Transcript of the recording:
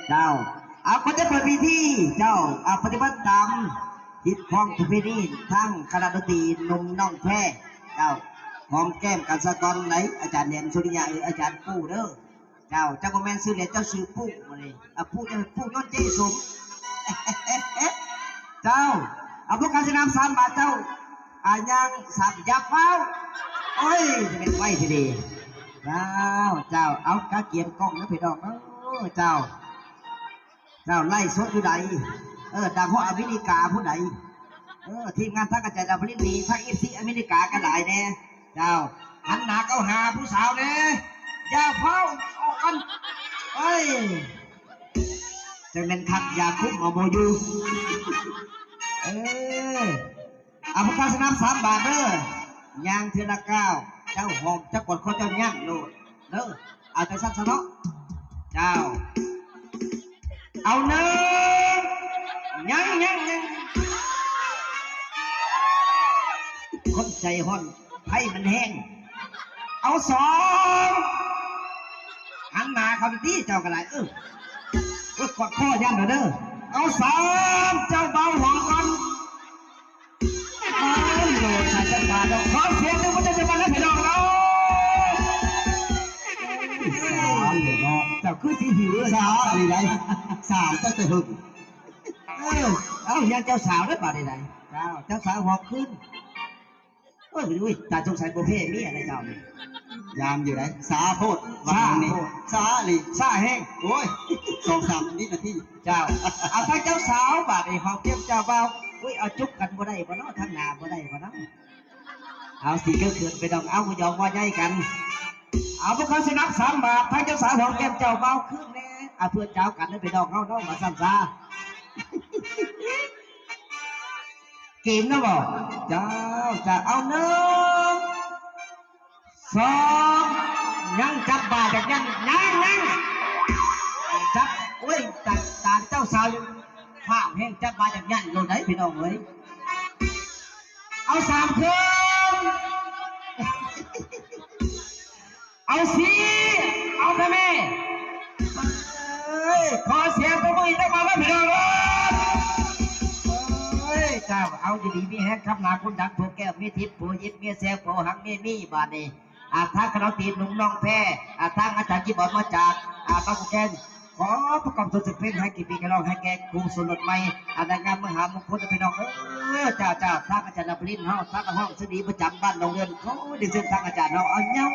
ເຈົ້າ ເອົາ ກໍຈະເປີດພິທີ ເຈົ້າ ເອົາ ປະຕິບັດຕາມຮີດຄອງປະເພນີ ທັງຄະນະດົນຕີໜຸ່ມນ້ອງແພ ເຈົ້າ ຫອມແກ້ມກັນສາກ່ອນໃດ ອາຈານແຫຼມສຸລິຍະ ເອີ ອາຈານປູເດີ ເຈົ້າ ເຈົ້າບໍ່ແມ່ນຊື່ແຫຼມ ເຈົ້າຊື່ປູມື້ນີ້ ອາ ປູ ເຈົ້າປູຍ້ອນເຈ້ສົມ ເຈົ້າ ອາ ພວກຂ້າຊິນຳສາມບາດ ເຈົ້າ ອາ ຍ່າງສາມ ຢ່າຟ້າວ ໂອ້ຍ ຈະແມ່ນໄວແທ້ເດ ເຈົ້າ ເຈົ້າ ເອົາ ກະກຽມກ້ອງເດີພີ່ນ້ອງເອີຍ ເຈົ້າ ເຈົ້າ ໄລຟ໌ສົດຢູ່ໃດ ເອີ ດັງຮອດອາເມລິກາພຸ້ນໃດ ເອີ ທີມງານທັງອາຈານດາວພະລິດນີ້ ທັງເອັຟຊີອາເມລິກາກໍຫຼາຍແດ່ ເຈົ້າ ຫັນໜ້າເຂົ້າຫາຜູ້ສາວແດ່ ຢ່າຟ້າວອອກກັນ ເອີຍ ຈັ່ງແມ່ນຄັກ ຢາຄຸມເອົາບໍ່ຢູ່ ເອີ ເອົາ ພວກຂ້າຊິນຳສາມບາດເດີ ຍ່າງເທື່ອລະກ້າວ ເຈົ້າຫອມ ເຈົ້າກອດຄໍ ເຈົ້າຍ່າງໂລດເດີ ເອົາ ຈັ່ງຊັ້ນຊະເນາະ ເຈົ້າ ເອົາ ໜຶ່ງ ຍັງ ຍັງ ຍັງ ຄົນໃຈຮ້ອນ ໄຟມັນແຮງ ເອົາ ສອງ ຫັນໜ້າເຂົ້າຕິ ເຈົ້າກໍໄດ້ ເອີ ໂອ້ຍ ກອດຄໍຢ້ານເດີ ເອົາ ສາມ ເຈົ້າເບົາຫອມກ່ອນ ໂອ້ຍ ໂລດ ສາມ ຈັກບາດດອກ ຂໍສຽງໃຫ້ພວກເຈົ້າຈັກບາດນະພີ່ນ້ອງເນາະ ສາມເນາະ ເຈົ້າຄືຊິຫິວເລີຍ ສາມນີ້ໄດ໋ ສາມຕັ້ງແຕ່ເຫິງ ເອີ ເອົາ ຍັງເຈົ້າສາວເດີບາດນີ້ໄດ໋ ເຈົ້າ ເຈົ້າສາວຫອມຄືນ ໂອ້ຍ ໂອ້ຍ ຕາສົງໄສບໍ່ແພ້ເມຍນະເຈົ້ານີ້ ຍາມຢູ່ໃດ໋ ສາໂພດ ສາ ວ່ານີ້ ໂພດ ສາອີ່ຫຼີ ສາແຮງ ໂອ້ຍ ສອງສາມວິນາທີ ເຈົ້າ ເອົາທາງເຈົ້າສາວບາດນີ້ ຫອມແກ້ມເຈົ້າບ່າວ ໂອ້ຍ ເອົາ ຈູບກັນບໍ່ໄດ້ບໍ່ເນາະ ທາງໜ້າບໍ່ໄດ້ບໍ່ເນາະ ເອົາ ຊິເຂີນໆ ໄປດອກ ເອົາ ບໍ່ຢອກບໍ່ໃຍກັນ ເອົາ ພວກເຂົາຊິນັບສາມບາດ ທາງເຈົ້າສາວຫອມແກ້ມເຈົ້າບ່າວຄືນແດ່ ເອົາ ເພື່ອເຈົ້າກັນເດີພີ່ນ້ອງເຮົາເນາະ ວ່າຊັ້ນຊະ. ເກມນະບໍ່ ເຈົ້າ ເຈົ້າ ເອົາ ໜຶ່ງ ສອງ ຍັງຈັບບ່າຈັກຍັນ ຍັງ ຍັງ ຈັບ ໂອ້ຍ ຕາ ຕາເຈົ້າສາວຟ້າວແຮງ ຈັບບ່າຈັກຍັນໂລດໃດ໋ພີ່ນ້ອງເອີຍ ເອົາ ສາມ ເຄິ່ງ ເອົາ ສີ່ ເອົາ ແທ້ແມ່ ເອີຍ ຂໍສຽງຕົບມືອີກຈັກບາດນະພີ່ນ້ອງເອີຍ ເອີຍ ເຈົ້າ ເອົາ ຢູ່ດີມີແຮງ ຄຳໜ້າຄຸນດັງ ຜົວແກ້ວເມຍທິບ ຜົວເຢັນເມຍແຊວ ຜົວຫັກເມຍມີ ບາດນີ້ ອາ ທາງຄະນະດົນຕີໜຸ່ມນ້ອງແພ ອາ ທາງອາຈານຄີບອດມາຈາກ ອາ ບາງກອກແກງ ຂໍປະກອບໂຕເປັນເພງໃຫ້ກິດຕີກະລອງໃຫ້ແກ່ຄູ່ສົມລົດໃໝ່ ອາ ນາງງາມມະຫາມົງຄຸນ ພີ່ນ້ອງເອີຍ ເຈົ້າ ເຈົ້າ ທາງອາຈານນຳລິນເຮົາ ທາງນັກຮ້ອງເສຍງດີປະຈຳບ້ານໜອງເດືອນ ຂໍໄດ້ເຊີນທາງອາຈານເຮົາ ເອົາ ເຍົາ.